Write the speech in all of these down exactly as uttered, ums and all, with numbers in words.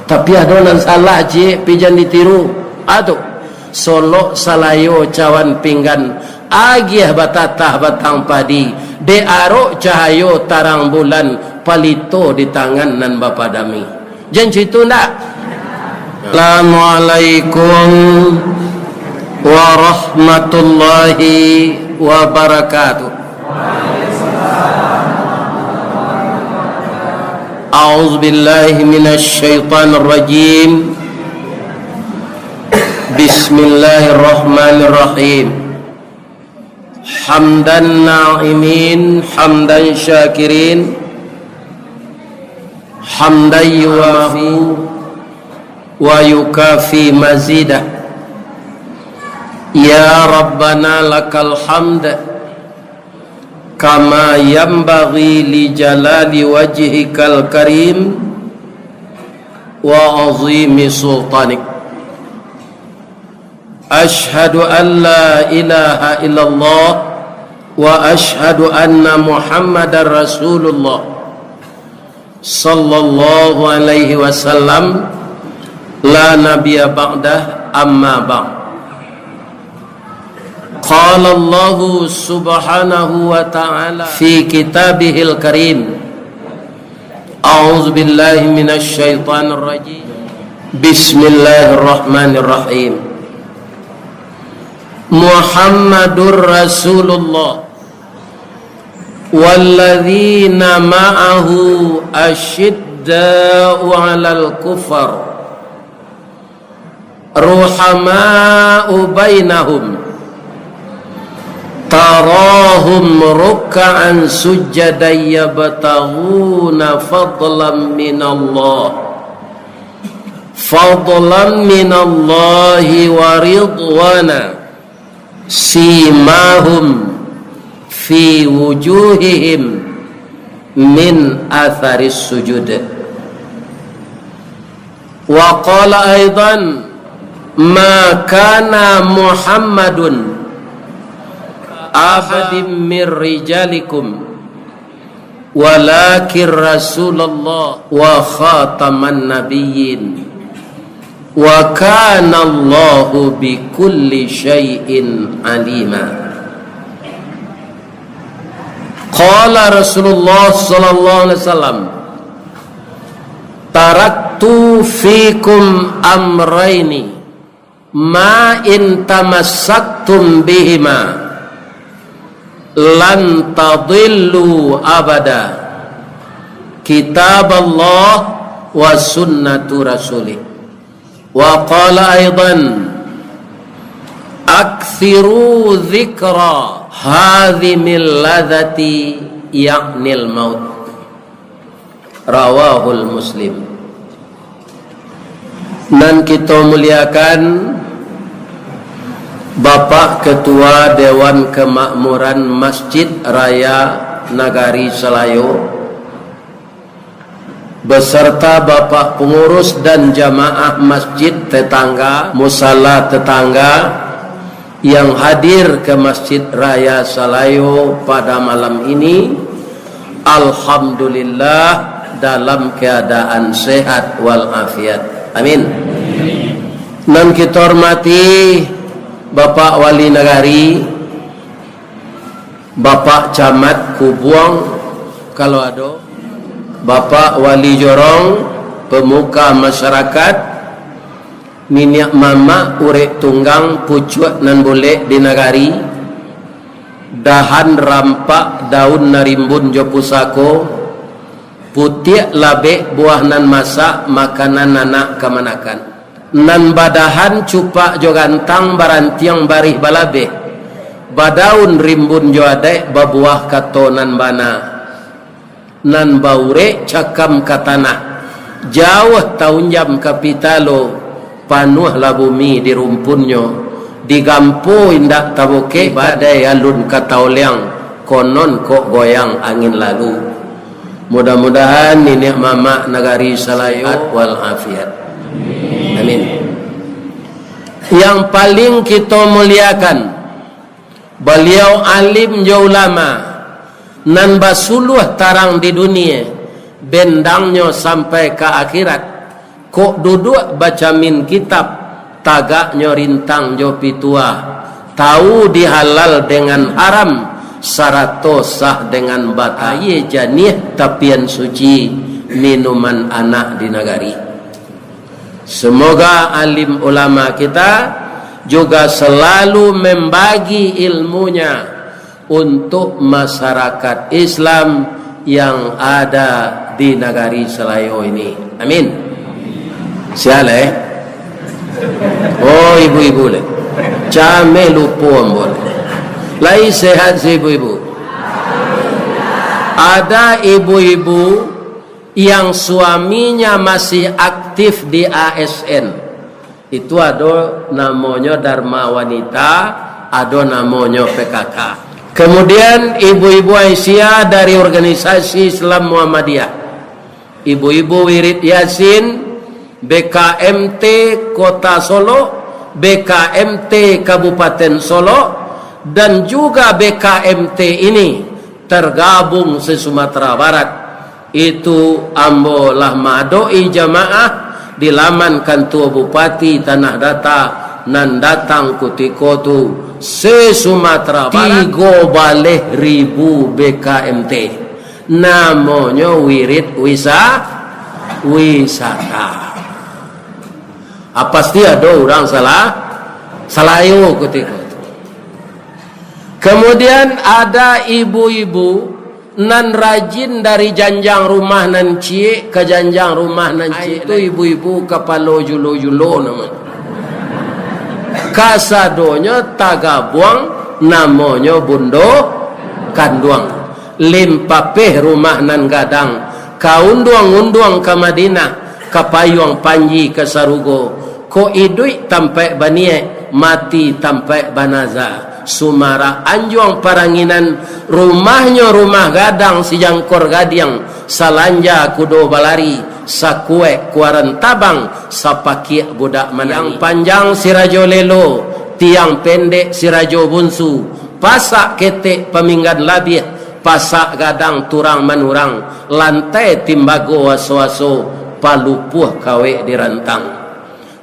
Tapi ado nan salah, ciek, pi jan ditiru. A tu, solok salayo cawan pinggan, agiah batatah batang padi, dek arok cahayo tarang bulan, palito di tangan nan bapadami. Jan citu ndak? Assalamualaikum warahmatullahi wabarakatuh. A'udzubillahi minasyaitonirrajim. Bismillahirrahmanirrahim. Hamdan na'imin, hamdan syakirin, hamdan yuwafi wa yukafi mazidah. Ya Rabbana lakal hamd, kama yanbaghi li jalali wajhikal karim wa azimi sultanik. Asyhadu an la ilaha illallah wa asyhadu anna Muhammadar Rasulullah, sallallahu alaihi wasallam, la nabiyya ba'dah, amma ba'd. Qala Allahu subhanahu wa ta'ala fi kitabihil karim. A'udzubillahi minasyaitonirrajim. Bismillahirrahmanirrahim. Muhammadur Rasulullah walladzina ma'ahu asyidda'u 'alal kufar, ruhama'u bainahum, tarahum rukka'an sujjadan yabtaghuna fadlan minallah, fadlan minallahi wa ridwana, simahum fi wujuhihim min atharis sujud. Wa qala aidan, ma kana Muhammadun ahadim min rijalikum, walakin Rasulullah wa khataman nabiyyin, wa kana Allahu bikulli syai'in alima. Qala Rasulullah sallallahu alaihi wasallam, taraktu fikum amraini, ma in tamassaktum bihima lan tadillu abada, kitaballah wa sunnatu rasulih. Wa qala aidan, aktsiru dzikra hadzimil ladzati, ya'nil maut. Rawahul Muslim. Nan kito muliakan Bapak Ketua Dewan Kemakmuran Masjid Raya Nagari Salayo, beserta Bapak Pengurus dan jamaah masjid tetangga, musala tetangga, yang hadir ke Masjid Raya Salayo pada malam ini, alhamdulillah, dalam keadaan sehat walafiat. Amin. Nan kita hormati Bapak Wali Nagari, Bapak Camat Kubuang, kalau ado, Bapak Wali Jorong, pemuka masyarakat, niniak mamak urek tunggang pucuak nan bulek di nagari, dahan rampak daun nan rimbun jo pusako, putiak labek buah nan masak makanan anak kamanakan, nan badahan cupak jo gantang barantiang barih balabeh, badaun rimbun jo adaik babuah kato nan bana. Nan baurek cakam ka tanah, jauah taunjam ka pitalo, panuahlah bumi di rumpunnyo, digampo indak tabokeh, badai alun ka taoliang, konon kok goyang angin lalu. Mudah-mudahan niniak mamak nagari Salayo sehat walafiat. Amin. Yang paling kito muliakan, Baliau alim jo ulama, nan basuluah tarang di dunie, bendangnyo sampai ka akhirat. Kok duduak bacamin kitab, tagaknyo rintang jo pituah, tahu di halal dengan haram, sarato sah dengan batal. Aia janiah tapian suci, minuman anak di nagari. Semoga alim ulama kita juga selalu membagi ilmunya untuk masyarakat Islam yang ada di nagari Salayo ini. Amin. Sial, eh? Oh, ibu-ibu leh. Cameh lupo ambo leh. Lai sehat si ibu-ibu? Ada ibu-ibu yang suaminya masih aktif di A S N. Itu ado namonyo Dharma Wanita, ado namonyo P K K. Kemudian ibu-ibu Aisyah dari Organisasi Islam Muhammadiyah, ibu-ibu Wirid Yasin, B K M T Kota Solok, B K M T Kabupaten Solok, dan juga B K M T ini tergabung se-Sumatera Barat. Itu ambo lah maadoki jamaah di laman kantua Bupati Tanah Data nan datang kutiko tu se-Sumatera Barat. Tigo baleh ribu B K M T. Namonyo wirid wisa-, wisata. Ah, pasti ado urang salah, Salayo kutiko tu. Kemudian ada ibu-ibu nan rajin dari janjang rumah nan ciek ka janjang rumah nan ciek. Itu ibu-ibu kapalo julo-julo namonyo. Kasadonyo tagabuang namonyo bundo kanduang. Limpapeh rumah nan gadang, ka unduang-unduang ka Madinah, ka payuang panji ka sarugo. Kok iduik tampaik baniaik, mati tampaik banaza. Sumarak anjuang paranginan, rumahnyo rumah gadang sijangkor gadiang, salanja kudo balari, sakuek kuaran tabang, sapakiak budak manangih. Tiang panjang si Rajo Lelo, tiang pendek si Rajo Bunsu, pasak ketek paminggan labiah, pasak gadang turang manurang, lantai timbago aso-aso, palupuah kawek dirantang.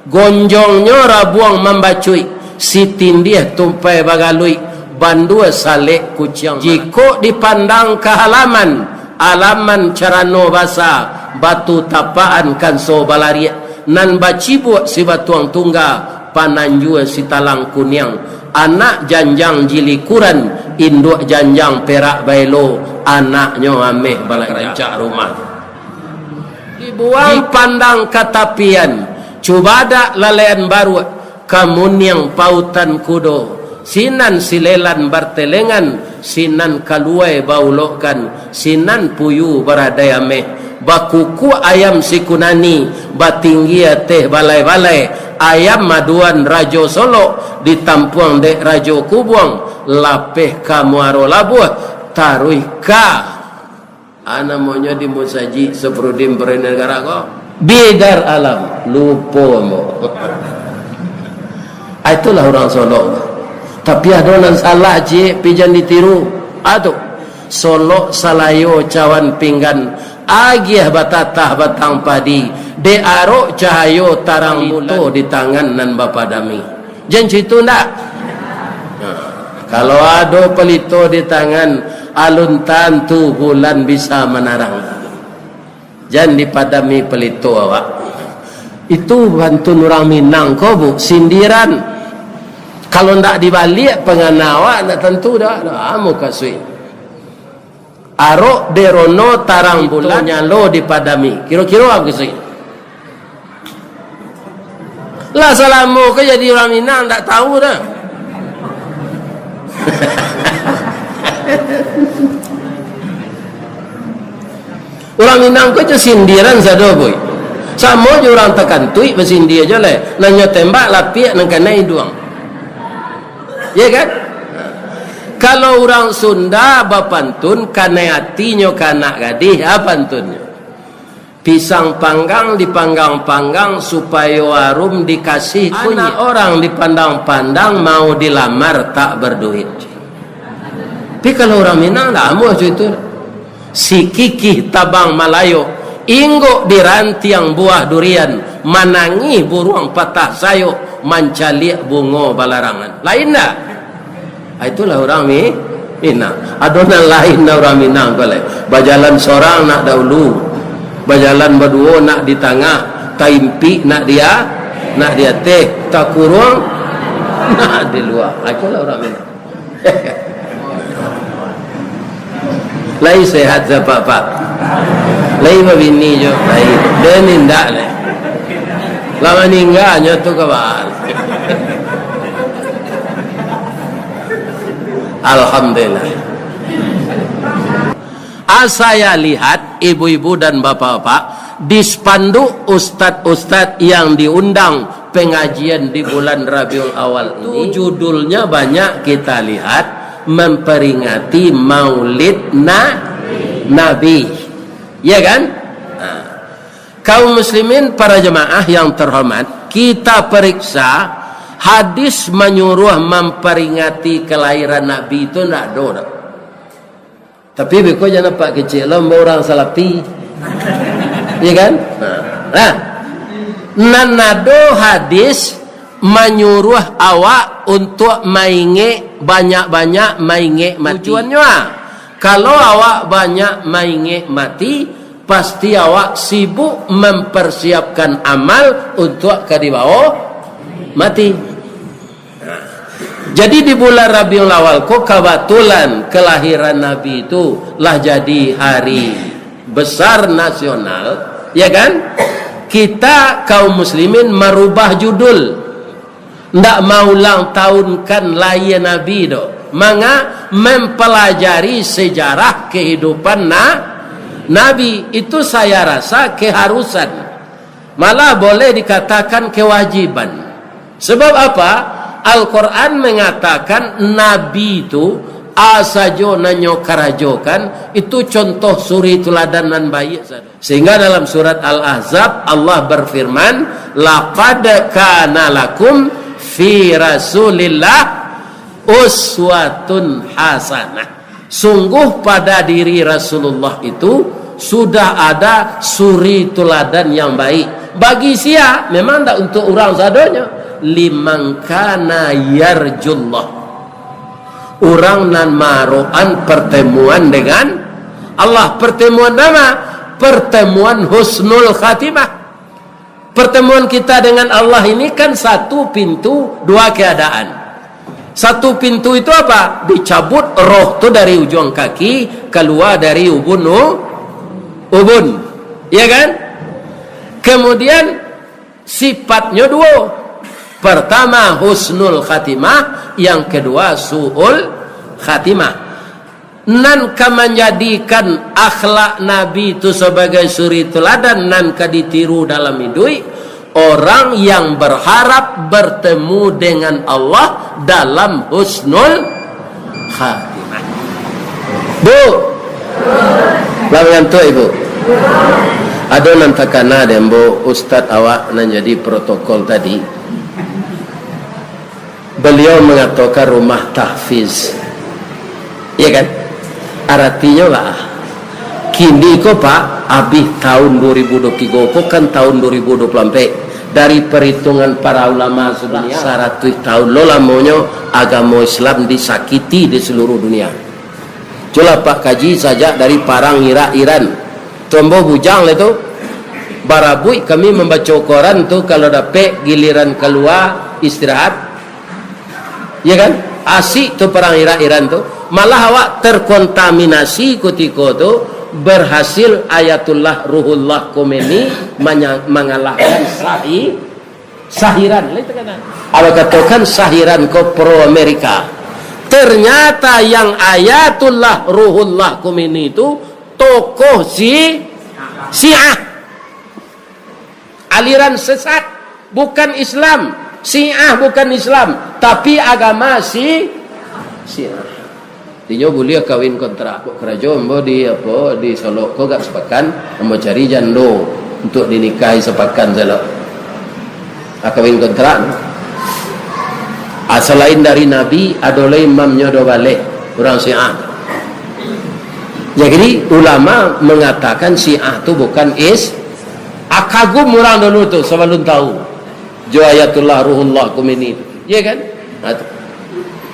Gonjongnyo rabuang mambacuik, sitindiah tumpai bagaluik, bandua salek kuciang. Jikok dipandang ka halaman, alaman carano basa, batu tapakan kanso balariak, nan bacibuak si batuang tungga, pananjua si talang kuniang, anak janjang jilikuran, induak janjang perak baelo, anaknyo ameh balancak rumah. Dibuang pandang ka tapian, cubadak lalaian baruak, kamuniang pautan kudo, sinan silelan bartelengan, sinan kaluai baulokkan, sinan puyu baradai ameh, bakukuak ayam sikunani, batinggi ateh balai-balai, ayam maduan Rajo Solok, ditampuang dek Rajo Kubuang, lapeh ka Muaro Labuah, taruih ka A, namonyo di musajik Safrudin Perdana Negara ko? Bidar Alam. Lupo ambo. Ah, itulah urang Solok. Tapi ado nan salah, ciek, pi jan ditiru. Ah, tu. Solok Salayo cawan pinggan, agiah batatah batang padi, dek arok cahayo tarang bulan di tangan nan bapadami. Jan cito ndak? Nah, kalau ado palito di tangan, alun tantu bulan bisa manarang. Jan dipadami palito awak. Itu pantun urang Minang ko, Bu, sindiran. Kalau ndak dibaliak pangana awak, ndak tantu dah, dah, ah, mukasuik. Arok derono tarang bulan nyalo dipadami. Kiro-kiro apo kisuik? Lah salamo ko jadi urang Minang, ndak tahu dah. Urang Minang ko jo sindiran sado, boy. Samo jo urang takantuik basindia jo leh. Nan nyo tembak lapiak, nan kanai iduang. Ya kan? Kalau urang Sunda bapantun, kanai atinyo ka anak gadih, a pantunnyo. Pisang panggang dipanggang-panggang, supayo arum dikasih kunyik. Anak orang dipandang-pandang, mau dilamar tak berduit. Tapi kalau urang Minang, ndak amuah jo itu. Sikikih tabang malayok, inggok di rantiang buah durian, Manangih buruang patah sayok, mancaliak bungo balarangan. Lain ndak? Ah, itulah urang Mi-, Minang. Ado nan lain ndak urang Minang ko lai? Bajalan sorang nak dahulu, bajalan baduo nak di tangah, taimpik nak di a-, nak di ateh, takuruang nak di lua. Ah, itulah urang Minang. Lai sehat sapak-pak. Lai babini jo. Lai. Den indak lai. Lah maningganyo tu kawan. Alhamdulillah. Ah, saya lihat, ibu-ibu dan bapak-bapak, di spanduk ustad-ustad yang diundang pengajian di bulan Rabiul Awal ini, judulnya banyak kita lihat, memperingati Maulid Na-, Nabi. Ya kan? Nah, kaum muslimin, para jemaah yang terhormat, kita periksa hadis manyuruh memperingati kelahiran Nabi itu ndak ada, dak? Tapi beko jan nampak kecek lo, ambo urang Salafi. Iya kan? Nah. Nah. Nan ado hadis manyuruh awak untuak maingek, banyak-banyak maingek mati. Tujuannyo, ah, kalau awak banyak maingek mati, pasti awak sibuk mempersiapkan amal untuak ka dibawo mati. Jadi, di bulan Rabiul Awal ko, kabatulan kelahiran Nabi tu lah jadi hari besar nasional, ya kan? Kita kaum muslimin marubah judul, ndak maulang tahunkan lahia Nabi doh. Manga, mempelajari sejarah kehidupan na-, Nabi itu, saya rasa, keharusan. Malah boleh dikatakan kewajiban. Sebab apa? Al-Quran mengatakan Nabi tu, a sajo nan nyo karajokan, itu contoh suri tuladan nan baiak sajo. Sehingga dalam surat Al-Ahzab, Allah berfirman, "Laqad kana lakum fi Rasulillah uswatun hasanah." Sungguh pada diri Rasulullah itu sudah ada suri tuladan yang baik. Bagi sia? Memang ndak untuk urang sadonyo. "Liman kana yarjullah." Urang nan maarokan pertemuan dengan Allah. Pertemuan ma? Pertemuan husnul khatimah. Pertemuan kita dengan Allah ini kan satu pintu, dua keadaan. Satu pintu itu apa? Dicabut roh tu dari ujung kaki, kalua dari ubun u-, ubun. Iya kan? Kemudian sifatnyo duo. Pertama husnul khatimah, yang kedua su'ul khatimah. Nan ka manjadikan akhlak Nabi tu sabagai suri tuladan nan ka ditiru dalam iduik, orang yang berharap bertemu dengan Allah dalam husnul khatimah. Bu, lah mangantuak, Ibu? Ado nan takana dek ambo, ustad awak nan jadi protokol tadi. Beliau mangatokan rumah tahfiz. Iya kan? Aratinyo baa? Kini ko, Pak, abih tahun dua ribu dua puluh tiga ko kan tahun dua ribu dua puluh ampek. Dari perhitungan para ulama sadunia, saratuih tahun lo lamonyo agamo Islam disakiti di seluruh dunia. Culah Pak kaji sajak dari parang Irak Iran. Tu ambo bujang lah tu. Barabuik kami mambaco koran tu, kalau dapek giliran kalua istirahat. Ya kan? Asik tu parang Irak Iran tu. Malah awak terkontaminasi kutiko tu, berhasil Ayatullah Ruhullah Khomeini manya-, mangalahkan Sahi-, Sahiran. Lain takana. Awak katokan Sahiran ko pro Amerika. Ternyata yang Ayatullah Ruhullah Khomeini tu tokoh si Syiah. Aliran sesat, bukan Islam. Syiah bukan Islam, tapi agama si Syiah. Dinyo buliah kawin kontrak. Kok karajo ambo di, apo, di Solok ko agak sapakan, ambo cari jando untuk dinikahi sapakan Solok. Ah, kawin kontrak. Ah, salain dari Nabi, ado lai imamnyo do baleh, urang Syiah. Jadi, ulama mangatakan Syiah tu bukan Is-, Ah, kagum urang dulu tu sabalun tahu jo Ayatullah Ruhullah Khomeini tu. Iya kan? Nah, tu.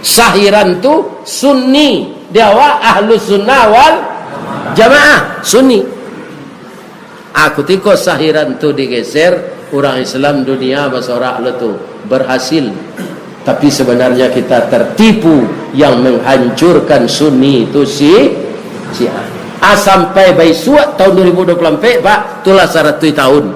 Sahiran tu Sunni, di awak Ahlus Sunnah wal Jamaah, Sunni. Ah, kutiko Sahiran tu digeser, urang Islam dunia basorak lo tu, berhasil. Tapi sebenarnya kita tertipu, yang menghancurkan Sunni itu si Syiah. Ah, sampai baisuak tahun dua ribu dua puluh ampek, Pak, itulah saratuih tahun.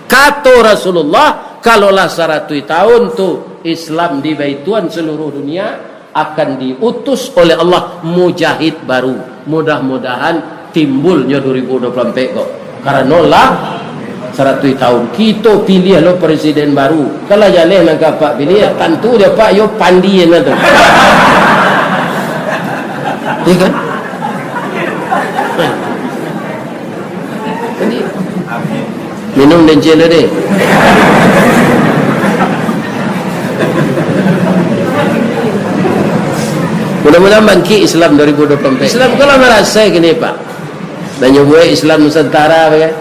Kato Rasulullah, kalau lah saratuih tahun tu Islam dibaituan seluruh dunia, akan diutus oleh Allah mujahid baru. Mudah-mudahan timbulnyo dua ribu dua puluh ampek ko. Karano lah saratuih tahun. Kito piliah lo presiden baru. Kalau jaleh nan ka Apak piliah, tantu jo Apak yo pandi nan tu. Iya kan? Jadi, minum dencel tadi. Mudah-mudahan bangkit Islam dua ribu dua puluh empat. Islam ko lah marasai kini, Pak. Dan nyo buek Islam Nusantara, bagai.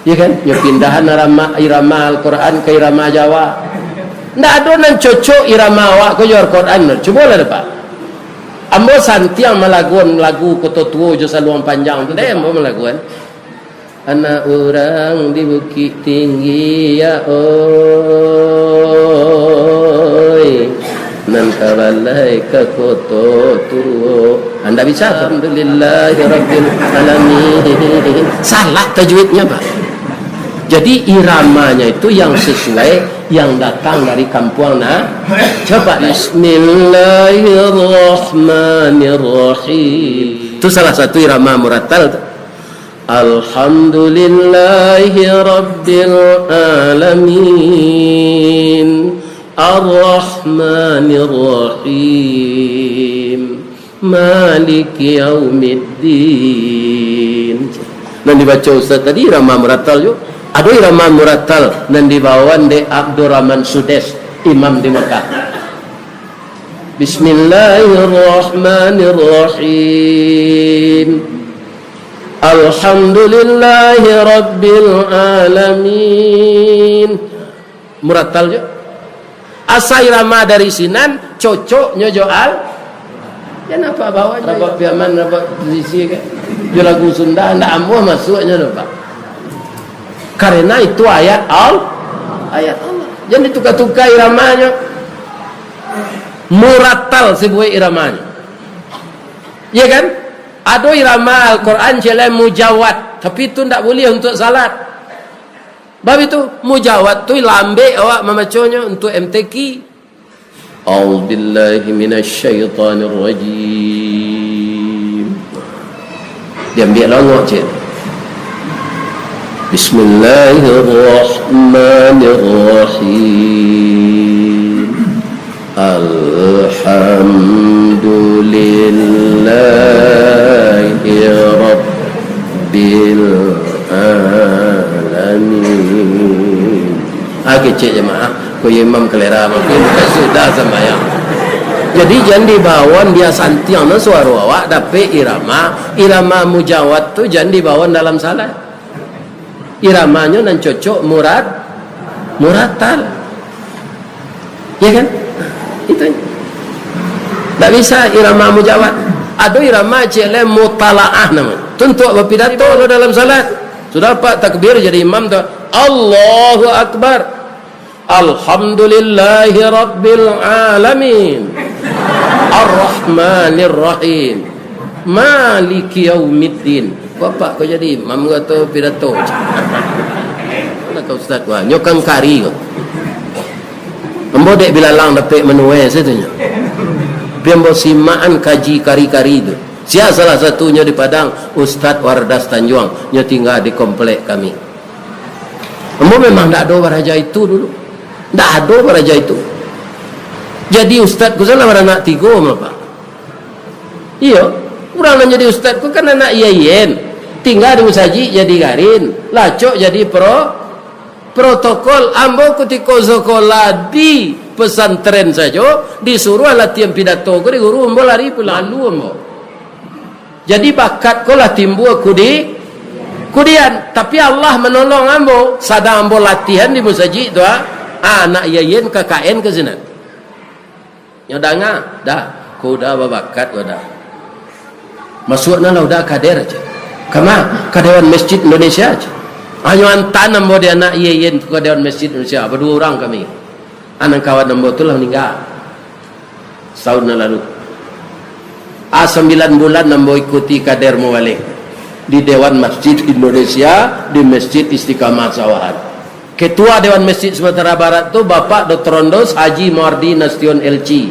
Ya kan? Nyo pindahan irama, irama Al-Quran ka irama Jawa. Ndak ado nan cocok irama awak ko jo Al-Quran. Cubolah deh, Pak. Ambo santiang malaguan lagu Koto Tuo jo Saluang Panjang tu, deh, ambo malaguan. Anak urang di Bukik Tinggi, ya oi, nan tabalai ka Koto Tuo. Anda bisa, Alhamdulillahirabbil alamin. Salah tajwidnya, Pak. Jadi, iramanya itu yang sesuai, yang datang dari kampuang, nah. Coba, nah. Bismillahirrahmanirrahim. Itu salah satu irama murattal tu. Alhamdulillahirabbil alamin. Arrahmanirrahim. Maliki yaumiddin. Nan dibaco Ustaz tadi irama murattal jo. Ado irama murattal nan dibawan dek Abdurrahman Sudes, imam di Mekah. Bismillahirrahmanirrahim. Alhamdulillahirabbil alamin. Murattal jo. Asa irama dari sinan, cocoknyo jo al-, jan apak bawa jo. Rapak Piaman, rapak Pesisir kan. Jo lagu Sunda, ndak amuah masuaknyo doh, Pak. Karena itu ayat Al-, ayat Allah. Jan dituka-tuka iramanyo. Murattal sabuik iramanyo. Iya kan? Ado irama Al-Quran ciek lai mujawad, tapi itu ndak buliah untuak salat. Bab itu, mujawad tu lambek awak mamaconyo untuak M T Q. A'udzubillahi minasyaitonirrajim. Diambiak longok ciek. Bismillahirrahmanirrahim. Alhamdulillahi rabbil alamin. Ah, kecek jamaah, ko imam kalera mah, ko bukan sudah sambayang. Jadi, jan dibawan bia santiang no suaro awak dapek irama, irama mujawad tu jan dibawan dalam salat. Iramanyo nan cocok murad-, murattal. Ya kan? Itu. Ndak bisa irama mujawad. Ado irama ciek lai mutalaah namo. Tu untuak bapidato lo dalam salat. Sudah apak takbir jadi imam tu, Allahu Akbar. Alhamdulillahi rabbil alamin. Arrahmanirrahim. Maliki yaumiddin. Bapak ko jadi imam ko atau pidato? Mana ka ustaz ko? Nyo kan kari ko. Ambo dek bilalang dapek manuai sajo nyo. Pi ambo simakan kaji kari-kari tu. Sia salah satunyo di Padang, Ustaz Wardas Tanjuang. Nyo tingga di komplek kami. Ambo memang ndak ado baraja itu dulu. Ndak ado baraja itu. Jadi ustaz ko salah baranak tigo mah, Pak. Iyo, urang nan jadi ustaz ko kan anak iyayen. Tingga di musajik jadi garin, lacok jadi pro-, protokol. Ambo kutiko sakolah di pesantren sajo, disuruah latihan pidato ko di guru, ambo lari pulang. Malu ambo. Jadi, bakat ko lah timbua ku di, Kudian, tapi Allah manolong ambo, sadang ambo latihan di musajik tu, ah. Ah, anak yayen ka K N ka sinan. Nyo danga, dah, ko uda babakat ko uda. Masuaknyo lah uda kader, cek. Kama, ka Dewan Masjid Indonesia, cek. Hanyo antaan ambo di anak yayen tu ka Dewan Masjid Indonesia, baduo urang kami. Anak kawan ambo tu lah maningga. Satahun nan lalu. Ah, sambilan bulan ambo ikuti kader mubalek di Dewan Masjid Indonesia di Masjid Istiqamah Sawahan. Ketua Dewan Masjid Sumatera Barat tu Bapak Doktor Ondos Haji Mawardi Nasution L C.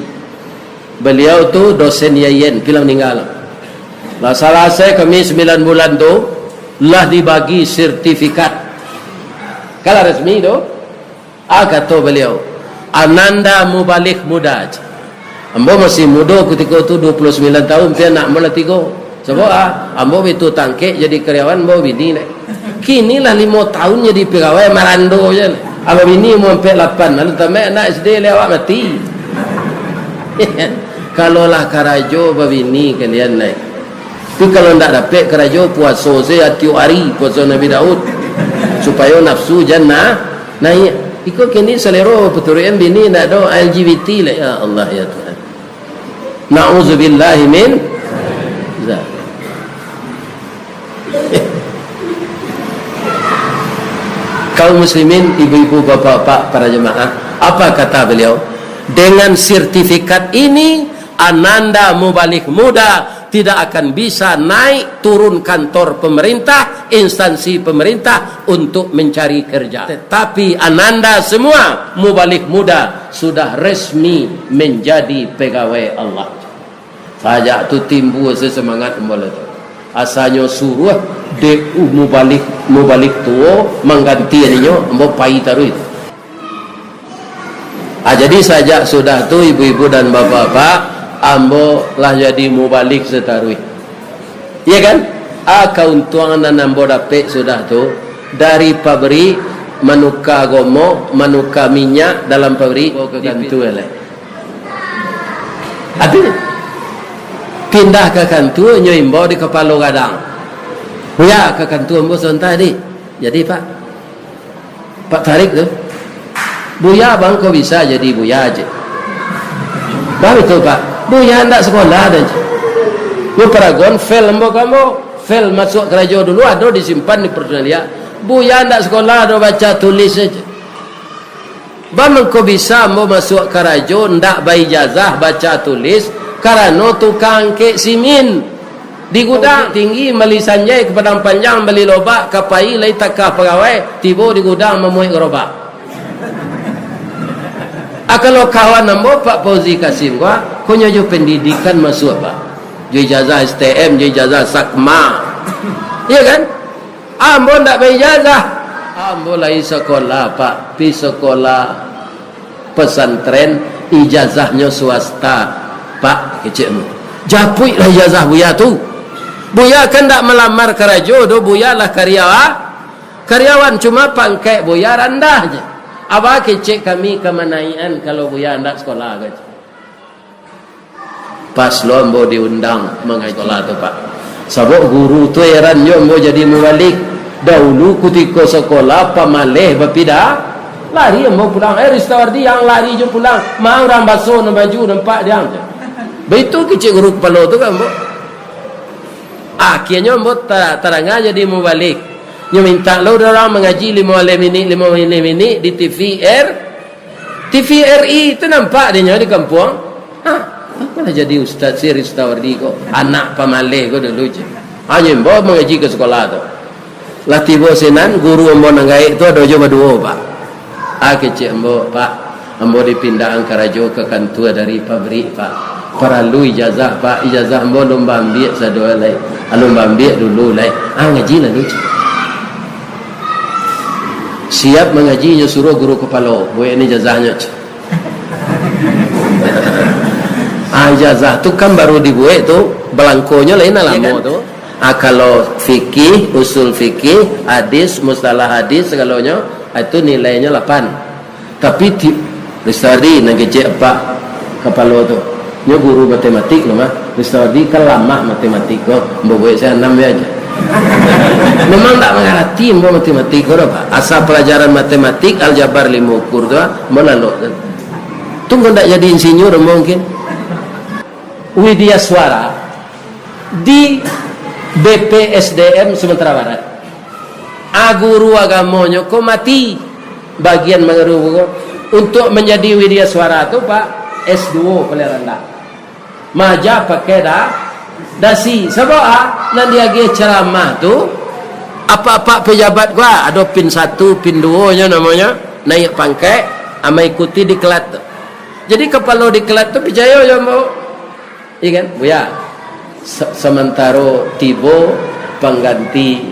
Beliau tu dosen yayen, pilang ninggal. Lah salasai kami sambilan bulan tu, lah dibagi sertifikat. Kan lah resmi tu. Ah, kato baliau, "Ananda mubalig muda." Ambo masih mudo kutiko tu, duo puluah sambilan tahun, tapi anak ambo lah tigo. Sabab, ah, ambo bitu tangkek jadi karyawan, ambo bini lai. Kini lah limo tahun jadi pegawai, marando se. Ambo bini umua ampek lapan, lalu tambah anak S D lai awak mati. Kalau lah karajo babini kalian lai. Tapi kalau ndak dapek karajo, puaso se tiok ari, puaso Nabi Daud, supayo nafsu jan na-, naiak. Iko kini salero paturuikan bini ndak ado L G B T lah. Ya Allah, ya Tuhan. Na'udzubillahi min zalik. Kaum muslimin, ibu-ibu, bapak-bapak, para jemaah, apa kata beliau? Dengan sertifikat ini, Ananda mubalig muda tidak akan bisa naik turun kantor pemerintah, instansi pemerintah untuk mencari kerja. Tetapi Ananda semua mubalig muda sudah resmi menjadi pegawai Allah. Sajak tu timbua sesemangat ambo lah tu. Asanyo suruah dek mubalig, mubalig tuo manggantian inyo, ambo pai taruih. Ah, jadi sajak sudah tu, ibu-ibu dan bapak-bapak, ambo lah jadi mubalig sataruih. Iya kan? Ah, kauntuangan nan ambo dapek sudah tu, dari pabrik manuka gomok, manuka minyak dalam pabrik, bawa ka kantua lai. Ado pindah ka kantua, nyo imbau di kapalo gadang. Buya, ka kantua ambo sabanta, Dik. Jadi, Pak. Pak Tarik tu, "Buya bang ko bisa jadi buya je." Bang itu, Pak, buya ndak sekolah doh je. Yo paragon fail ambo ka ambo, fail masuk karajo dulu, ado disimpan di personalia. Buya ndak sekolah doh, baca tulis saja. Bang ko bisa ambo masuk karajo ndak baijazah baca tulis, karano tukang angkek simin. Di gudang tinggi, bali sanjai ka Padang Panjang, bali lobak, ka pai lai takah pagawai, tibo di gudang mamuek garobak. Ah, kalau kawan ambo, Pak Fauzi Kasim, ko, ko nyo jo pendidikan masuk, Pak. Jo ijazah S T M, jo ijazah Sakma. Iya kan? Ambo ndak baijazah. Ambo lai sakolah, Pak. Pi sakolah pesantren, ijazahnyo swasta, Pak, kecek ambo. Japuiklah ijazah Buya tu. Buya kan ndak malamar karajo doh, Buya lah karyawa-, karyawan, cuma pangkek Buya randah je. Abah kecek kami ka manaikan kalau Buya ndak sakolah, kecek. Pas lo ambo diundang mangaji sakolah tu, Pak. Sabab guru tu heran jo ambo jadi mubalig. Dahulu kutiko sakolah pamaleh bapida, lari ambo pulang. "Eh, Ristawardi, jan lari jo pulang. Ma urang baso nan baju nampak diang." Baitu kecek guru kapalo tu ka ambo. Akhianyo ambo ta-, tadanga jadi mubalig. Nyo mintak lo urang mangaji limo baleh minik, limo baleh minik di T V R, T V R I tu nampak dinyo di kampuang. Ha, apolah jadi ustaz si Ristawardi ko, anak pamaleh ko dulu je. Hanyo ambo mangaji ka sakolah tu. Lah tibo sinan, guru ambo nan gaek tu ado jo baduo, Pak. Ah, kecek ambo, "Pak, ambo dipindahan karajo ka kantua dari pabrik, Pak. Paralu ijazah, Pak. Ijazah ambo alun baambiak sado lai. Alun baambiak dulu lai." Ah, ngaji lalu, cek. Siap mangaji, nyo suruah guru kapalo, "Buek ni ijazahnyo," cek. Ah, ijazah tu kan baru dibuek tu, balangkonyo lain lah lamo tu. Ah, kalau fikih, usul fikih, hadis, mustalah hadis, sagalonyo, ah, itu nilainyo lapan. Tapi ti-, Ristawardi nan kecek apak kapalo tu. Nyo guru matematik lo mah. Ristawardi kan lamah matematik ko. Ambo buek se anam be aja. Memang ndak mangarati ambo matematik ko doh, Pak. Asa pelajaran matematik, aljabar limo ukur tu, ah, ambo lalok tu. Tunggu ndak jadi insinyur ambo mungkin. Widya Suara di B P S D M Sumatera Barat. Ah, guru agamonyo ko mati, bagian mangaruh ko. Untuk manjadi Widya Suara tu, Pak, S dua paling randah. Maja pakai da-, dasi. Sabab, ah, nan diagiah ceramah tu, apak-apak pejabat ko, ah, ado pin satu, pin duo nyo namonyo, naiak pangkek, ah, maikuti diklat tu. Jadi, kapalo diklat tu picayo jo ambo. Iya kan, Buya? Sa-, samantaro tibo pangganti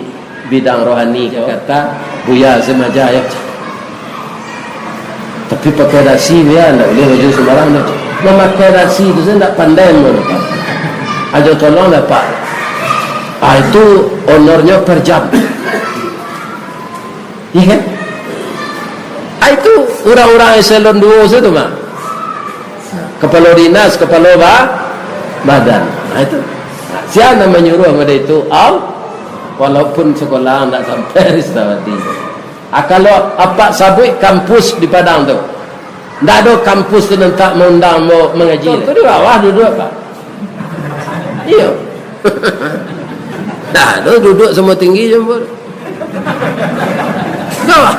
bidang rohani ka Jakarta, Buya se maja, yo. Tapi pakai dasi, Buya, ndak buliah baju sumbarang doh. Mamakai dasi tu se ndak pandai ambo doh, Pak. Ajo tolong lah, Pak. Ah, itu honornyo per jam. Iya kan? Ah, itu urang-urang eselon duo se tu mah. Kapalo dinas, kapalo ba-, badan. Ah, itu. Sia nan manyuruah model itu? Al-, walaupun sakolah ndak sampai Risdawati. Ah, kalau apak sabuik kampus di Padang tu, ndak ado kampus tu nan tak maundang ambo mangaji. Contoh di bawah duduak, Pak. Iyo. Dah, tu duduak samo tinggi jo ambo. Dah lah.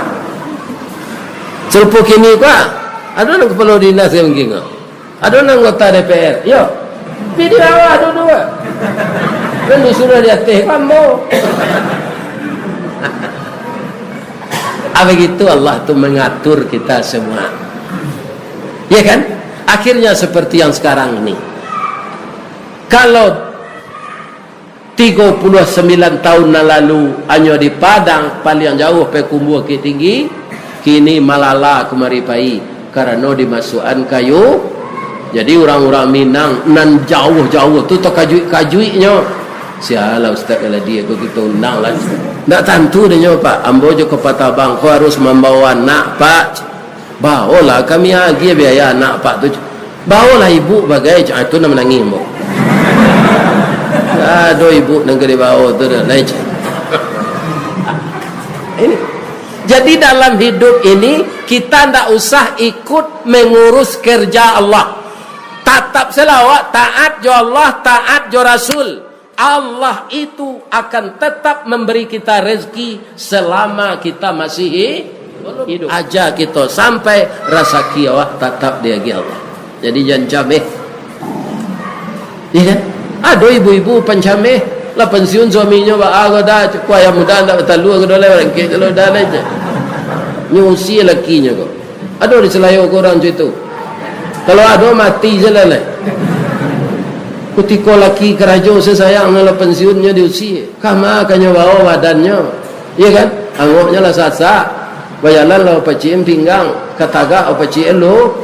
Sarupo kini ko, ado nan kapalo dinas ka mungkin ko. Ado nan anggota D P R. Iyo. Tapi di bawah duduak. Kan disuruah di ateh ko ambo. Ah, begitu Allah tu mengatur kita semua. Ya kan? Akhirnya seperti yang sekarang ini. Kalau tigo puluah sambilan tahun nan lalu, hanyo di Padang, paliang jauah Payakumbuah Bukittinggi, kini malala kamari pai, karano dimasuakan kayu. Jadi, urang-urang Minang nan jauah-jauah tu takajuik-kajuiknyo. Sialah Ustaz Kaladi, ko kito undang lah. Ndak tantu dek nyo, Pak. Ambo jo Kota Padang ko harus mambawa anak, Pak. Baolah kami agiah biaya anak apak tu. Baolah ibu bagai, ah, tu nan manangih ambo. Ado ibu nan ka dibao tu dah, lai. Ini. Jadi dalam hidup ini, kita ndak usah ikut mengurus kerja Allah. Tatap se lah awak taat jo Allah, taat jo Rasul. Allah itu akan tetap memberi kita rezeki selama kita masih hi-, hidup. Aja kito sampai rasaki awak tatap diagiah Allah. Jadi jan cameh. Iya kan? Ado ibu-ibu pancameh, lah pensiun suaminyo ba-, ah, ko dah, kuah ayam muda ndak batalua, ko dah lai barangkek, kalau dah lai je. Nyo usia lakinyo ko. Ado di Selayo ko urang cak itu. Kalau ado, mati se lah lai. Kutiko laki karajo se sayang, lah pensiunnyo diusia. Kama ka nyo bao badannyo? Iya kan? Angoknyo lah sasak. Bajalan lah pacikan pinggang. Katagak pacikan lu-,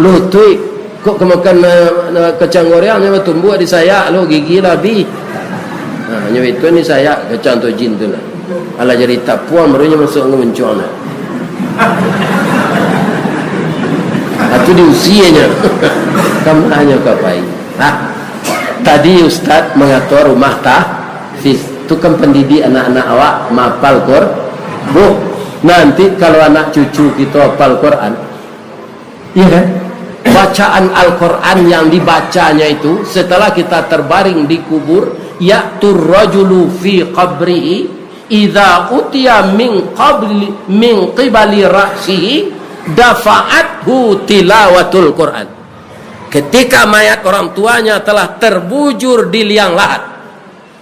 lutuik. Kok kamakan, eh, eh, kacang goreng, nyo batumbuak di sayak lo, gigi lah abih. Nah, nyo itu ni sayak kacang tojin tu lah. Alah jadi tapuang, baru nyo masuak ka muncuang nah. Ah, tu diusianyo. Kamanyo ka pai? Nah, tadi Ustaz mangatua rumah tahfiz. Tu kan pendidik anak-anak awak maapal Qur-, Bu, nanti kalau anak cucu kito apal Quran, iya kan? Bacaan Al-Quran yang dibacanya itu, setelah kita terbaring di kubur, ya'tur rajulu fi qabrihi, idza utiya min qabli, min qibali ra'sihi, dafa'athu tilawatul Quran. Ketika mayat orang tuanya telah terbujur di liang lahat,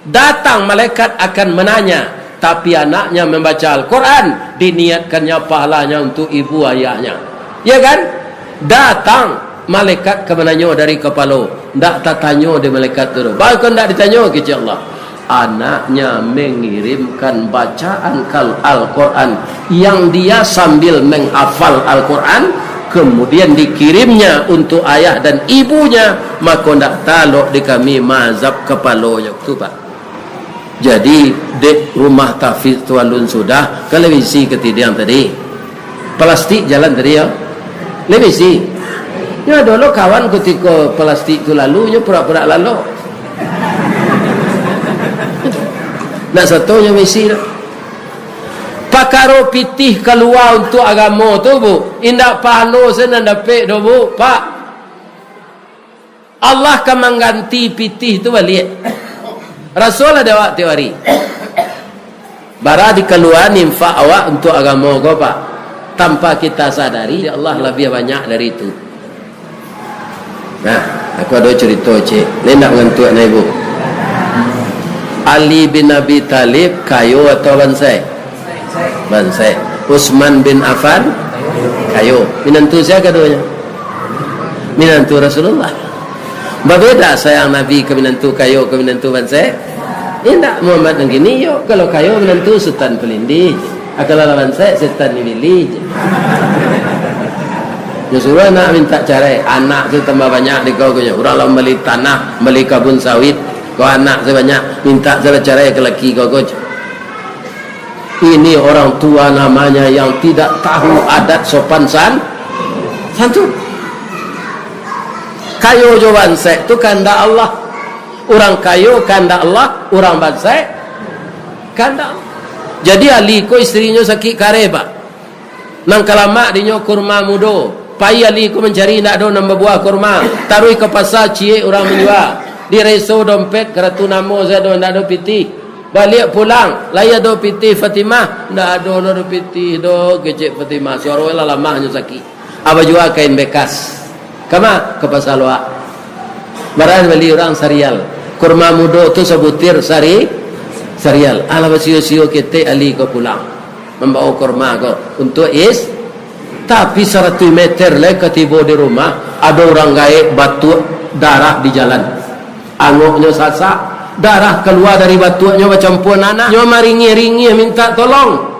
datang malaikat akan menanya, tapi anaknya membaca Al-Quran, diniatkannya pahalanya untuk ibu ayahnya. Ya kan? Datang malaikat ka mananyo dari kapalo, ndak tatanyo dek malaikat tu doh. Bahkan ndak ditanyo kecek Allah. Anaknya mengirimkan bacaan kal-, Al-Quran yang dia sambil menghafal Al-Quran, kemudian dikirimnya untuk ayah dan ibunya, mako ndak talok di kami maazab kapalonyo tu, Pak. Jadi, dek rumah tahfiz tu alun sudah, ka lai baisi katidiang tadi. Plastik jalan tadi, yo. Lai baisi. Nyo ado lo kawan kutiko plastik tu lalu, nyo purak-purak lalok. Ndak sato nyo misi doh. Pakaro pitih kalua untuak agamo tu, Bu, indak pahalo se nan dapek doh, Bu, Pak. Allah ka mangganti pitih tu baliak. Raso lah dek awak tiok ari. Bara dikaluaan infak awak untuak agamo ko, Pak. Tanpa kita sadari, Allah labiah banyak dari itu. Nah, aku ado carito, cek. Ni ndak ngantuak, nah, Ibu. Ali bin Abi Thalib kayo atau bansaik? Bansaik. Utsman bin Affan kayo. Minantu sia kadonyo? Minantu Rasulullah. Babeda sayang Nabi ka minantu kayo, ka minantu bansaik? Indak, Muhammad nan kini yo, kalau kayo minantu Sutan Palindih. Ah, kalau lah bansaik, Setan Ibilih. Nyo suruah anak mintak carai, anak tu tambah banyak di kau, ko nyo. Urang lah mambali tanah, mambali kabun sawit, kau anak sabanyak, mintak se lah carai ka laki kau, ko. Ini orang tua namanya yang tidak tahu adat sopan san-, santun. Kayo jo bansaik tu kandak Allah. Urang kayo kandak Allah, urang bansaik kandak Allah. Jadi Ali ko istrinyo sakik kareh, Pak. Nan ka lamak dinyo kurma mudo. Pai Ali ko mancari, indak ado nan babuah kurma. Taruih ka pasa, ciek urang manjua. Direso dompet, karatu namo se ado, indak ado pitih. Baliak pulang, lai ado pitih Fatimah? Indak ado, indak ado pitih doh, kecek Fatimah. Suaro lah lamah, nyo sakik. Ah, bajua kain bekas. Kama? Ka pasa loak. Bara bali urang sarial. Kurma mudo tu sabutir sari-, sarial. Alah, basio-sio ketek Ali ko pulang. Mambawa kurma ko untuak is-, tapi saratuih meter lai ka tibo di rumah, ado urang gaek batuak darah di jalan. Angoknyo sasak, darah kalua dari batuaknyo bacampua nanah. Nyo maringih-ringih mintak tolong.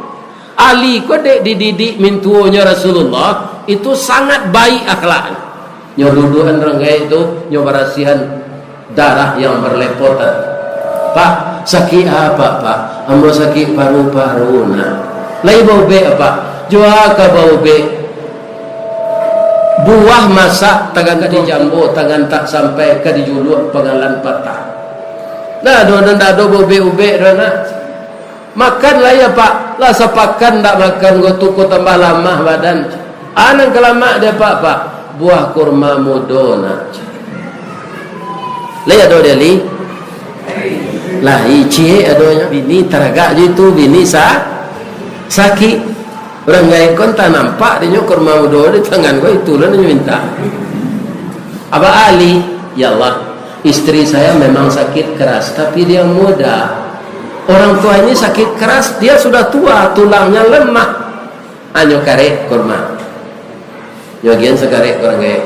Ali ko dek dididik mintuonyo Rasulullah, itu sangat baik akhlaknyo. Nyo duduakan urang gaek tu, nyo barasiahan darah yang berlepotan. "Pak, sakik apa, Pak?" "Ambo sakik paru-paru, Nak." "Lai baubek, Pak?" "Jua ka baubek. Buah masak tangan ka dijambo, tangan tak sampai ka dijuluak, pangalan patah." Nah, doh, doh, ndak ado baubek-ubek doh, Nak. "Makan lai, Pak." "Lah sapakan ndak makan ko tu, ko tambah lamah badan." "Ah, nan ka lamak dek Apak, Pak?" "Buah kurma mudo, Nak." Lai ado di Ali? Lai, ciek adonyo. Bini taragak jo itu, bini sa-, sakik. Urang gaek ko antah nampak dinyo kurma mudo di tangan ko, itu lah nyo mintak. Abah Ali, "Ya Allah, istri saya memang sakit keras, tapi dia muda. Orang tua ini sakit keras, dia sudah tua, tulangnya lemah." Hanyo karek kurma. Nyo agiahan sakarek ka urang gaek.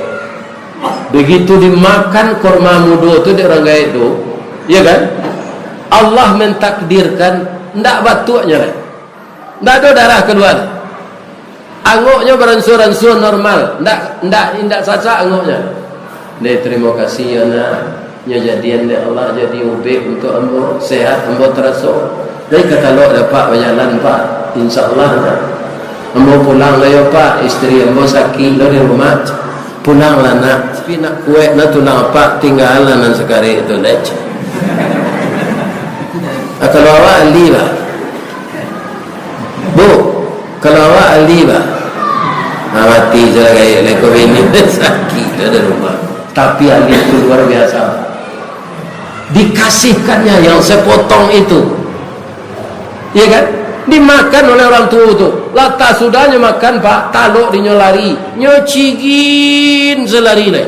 Begitu dimakan kurma mudo tu dek urang gaek tu, ya kan? Allah mentakdirkan ndak batuaknyo lai. Ndak ado darah kalua. Angoknyo baransua-ransua normal, ndak, ndak, ndak sasak angoknyo. "Deh, tarimo kasih, yo, Nak. Nyo jadian dek Allah jadi ubek untuak ambo, sehat ambo taraso. Lai ka talok dek Apak bajalan, Pak. Insya Allah, Nak. Ambo pulang lah yo, Pak. Istri ambo sakik lo di rumah." "Pulanglah, Nak. Tapi nak kuek nah tulang Apak, tinggalah nan sakarek tu, Lec." Ah, kalau awak ahli, bah. Bu, kalau awak ahli, bah. Ah, mati sudah gaek leko bini, sakik sudah di rumah. Tapi ahli itu luar biasa. Dikasihkannya yang sepotong itu. Iya kan? Dimakan oleh orang tua tu. Latah sudah nyo makan, Pak, talok dinyo lari. Nyo cigin salari lai.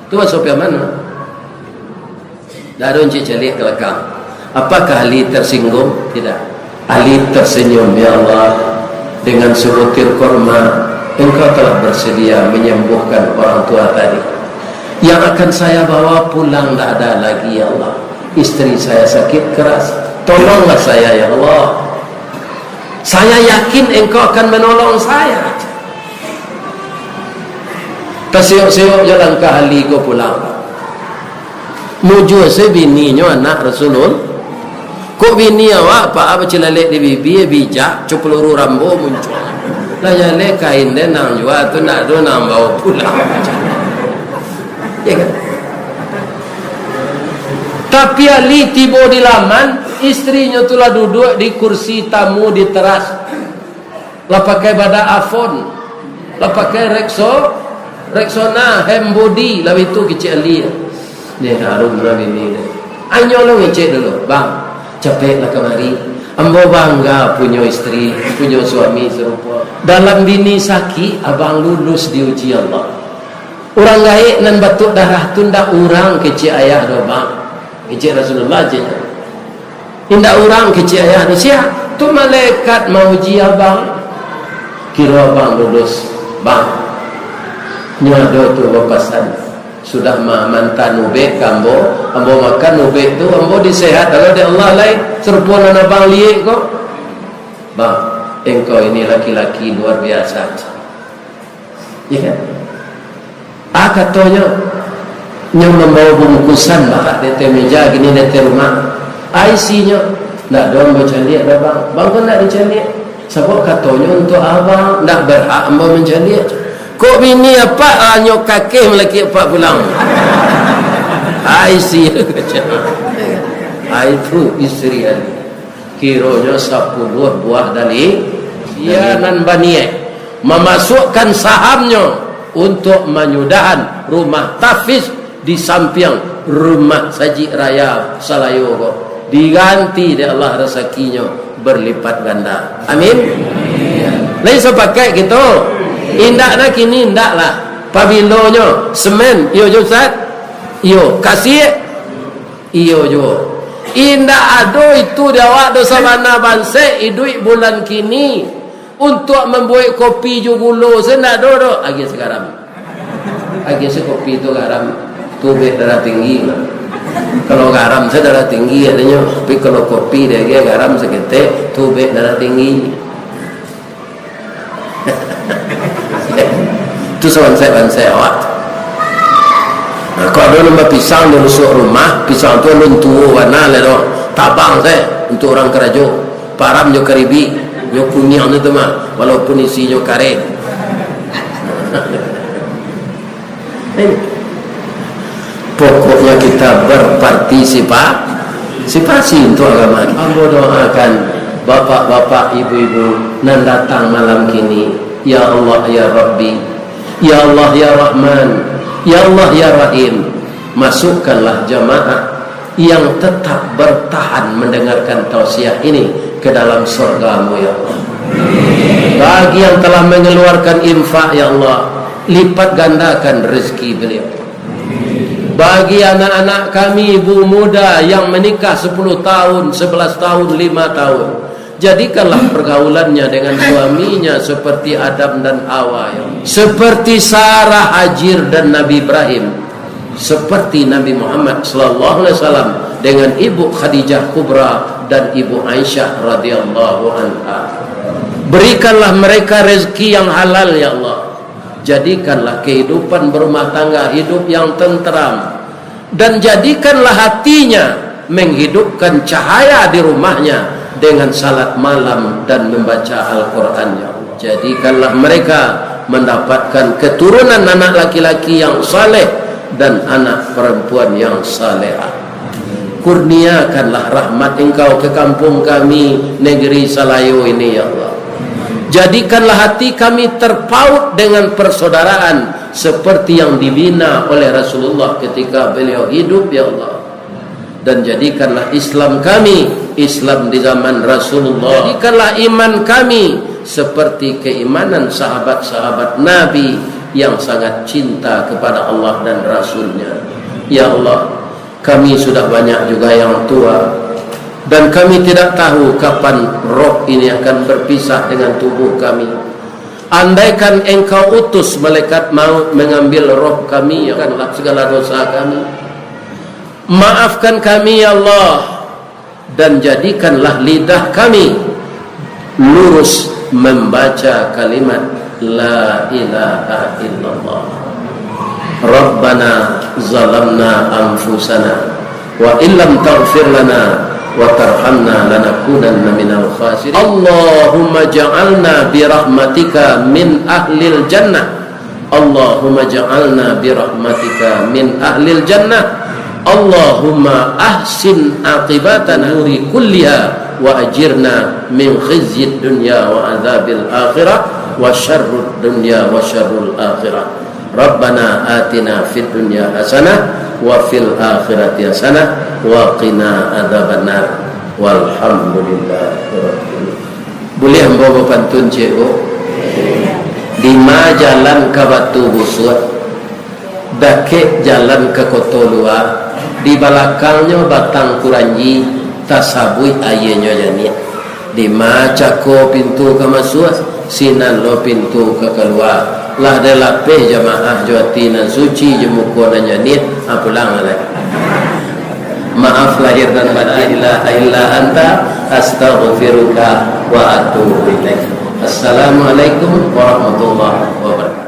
Tu baso piaman. Dak ado encik caliak ka lakang. Apakah Ali tersinggung? Tidak. Ali tersenyum, "Ya Allah, dengan sebutir kurma, Engkau telah bersedia menyembuhkan orang tua tadi. Yang akan saya bawa pulang dak ada lagi, ya Allah. Istri saya sakit keras. Tolonglah saya, ya Allah. Saya yakin Engkau akan menolong saya." Tasiyok-siyok jo langkah Ali ko pulang. Mujua se bininyo anak Rasulullah. Kok bini awak, Pak, bacilalek di bibia, bijak, co peluru Rambo muncuang. Lah jaleh kain den nan jua tu, ndak ado nan bao pulang. Ya kan? Tapi Ali tibo di laman, Istrinyo tu lah duduak di kursi tamu di teras. Lah pakai badak Avon, lah pakai Rexo, Rexona, hand body, lah itu kecek alia. Ni harum lah bini ni. Anyo lo ngecek dulu, "Bang, capeklah kamari. Ambo bangga punyo istri, punyo suami sarupo." Dalam bini sakik, abang lulus diuji Allah. Urang gaek nan batuak darah tu ndak urang kecek ayah doh, Bang. Kecek Rasulullah je. Indak urang kecek ayah tu, sia? Tu malaikat mauji abang. Kiro abang lulus, Bang. Nyo ado tu bapasan. Sudah ma-, mantan ubek ka ambo, ambo makan ubek tu, ambo disehat lalu dek Allah lai, sarupo nan abang liek ko. Bang, engkau ini laki-laki luar biasa. Ya kan? Ah, katonyo, nyo mambawa bungkusan barak di ateh meja, gini di ateh rumah. Ah, isinyo, "Ndak doh ambo caliak doh, Bang." "Bang ko ndak dicaliak?" "Sabab katonyo untuak abang, ndak berhak ambo mancaliak." "Kok bini apak anyo kakeh malaki apak pulang?" Ah, isi. Ah, itu istri Ali. Kironyo sapuluah buah dali-, sia nan baniaik mamasuakkan sahamnyo untuak manyudahan rumah tahfiz di sampiang rumah Sajik Raya Salayo ko, diganti dek Allah rasakinyo berlipat ganda. Amin. Lai sapakaik kito? Indak nah kini, indak lah. Pabilonyo semen, iyo jo Ustaz? Iyo, kasiak? Iyo juo. Indak ado itu di awak doh sabana bansaik iduik bulan kini. Untuak mambuek kopi jo gulo se ndak ado doh. Agiah se garam. Agiah se kopi tu garam. Tubek darah tinggi mah. Kalau garam se darah tinggi adonyo, tapi kalau kopi diagiah garam saketek, tubek darah tinggi. Tu sabansaik-bansaik awak. Nah, kok ado nan bapisang di rusuak rumah, pisang tu alun tuo bana lai doh. Tabang se untuak urang karajo. Param jo karibik, jo kuniang tu mah, walaupun isinyo kareh. Pokoknya kita berpartisipasi untuk agama. Ambo doakan bapak-bapak, ibu-ibu nan datang malam kini, ya Allah, ya Rabbi, ya Allah, ya Rahman, ya Allah, ya Rahim, masukkanlah jamaah yang tetap bertahan mendengarkan tausiah ini ke dalam surga-Mu, ya Allah. Bagi yang telah mengeluarkan infak, ya Allah, lipat gandakan rezeki beliau. Bagi anak-anak kami, ibu muda yang menikah sepuluh tahun, sebelas tahun, lima tahun, jadikanlah pergaulannya dengan suaminya seperti Adam dan Hawa, ya Allah. Seperti Sarah, Hajar, dan Nabi Ibrahim. Seperti Nabi Muhammad sallallahu alaihi wasallam dengan Ibu Khadijah Kubra dan Ibu Aisyah radhiyallahu anha. Berikanlah mereka rezeki yang halal, ya Allah. Jadikanlah kehidupan berumah tangga hidup yang tenteram. Dan jadikanlah hatinya menghidupkan cahaya di rumahnya dengan salat malam dan membaca Al-Quran, ya Allah. Jadikanlah mereka mendapatkan keturunan anak laki-laki yang saleh dan anak perempuan yang salehah. Kurniakanlah rahmat Engkau ke kampung kami, negeri Salayo ini, ya Allah. Jadikanlah hati kami terpaut dengan persaudaraan seperti yang dibina oleh Rasulullah ketika beliau hidup, ya Allah. Dan jadikanlah Islam kami, Islam di zaman Rasulullah. Jadikanlah iman kami seperti keimanan sahabat-sahabat Nabi yang sangat cinta kepada Allah dan Rasul-Nya. Ya Allah, kami sudah banyak juga yang tua, dan kami tidak tahu kapan roh ini akan berpisah dengan tubuh kami. Andaikan Engkau utus malaikat maut mengambil roh kami, ya Allah, segala dosa kami. Maafkan kami, ya Allah, dan jadikanlah lidah kami lurus membaca kalimat La ilaha illallah. Rabbana zalamna anfusana wa illam taghfir lana wa tarhamna lanakunanna minal khasirin. Allahumma ja'alna birahmatika min ahlil jannah. Allahumma ja'alna birahmatika min ahlil jannah. Allahumma ahsin aqibatana nuri kulliha wa ajirna min khizyid dunya wa adzabil akhirah wa syarrud dunya wa syarrul akhirah. Rabbana atina fid dunya hasanah wa fil akhirati hasanah wa qina adzabannar. Walhamdulillahirabbil. Buliah ambo bapantun, Cik, Bu? Dima jalan ka Batu Busuak, dakek jalan ka Koto Lua, di balakangnyo Batang Kuranji, tasabuik aianyo janiah. Dima cako pintu ka masuak, sinan lo pintu ka kalua. Lah dilapeh jamaah jo ati nan suci, jo muko nan janiah, ha, pulang lai. Maaf lahir dan batin. La ilaha illa anta, astaghfiruka wa atubu ilaik. Assalamualaikum warahmatullahi wabarakatuh.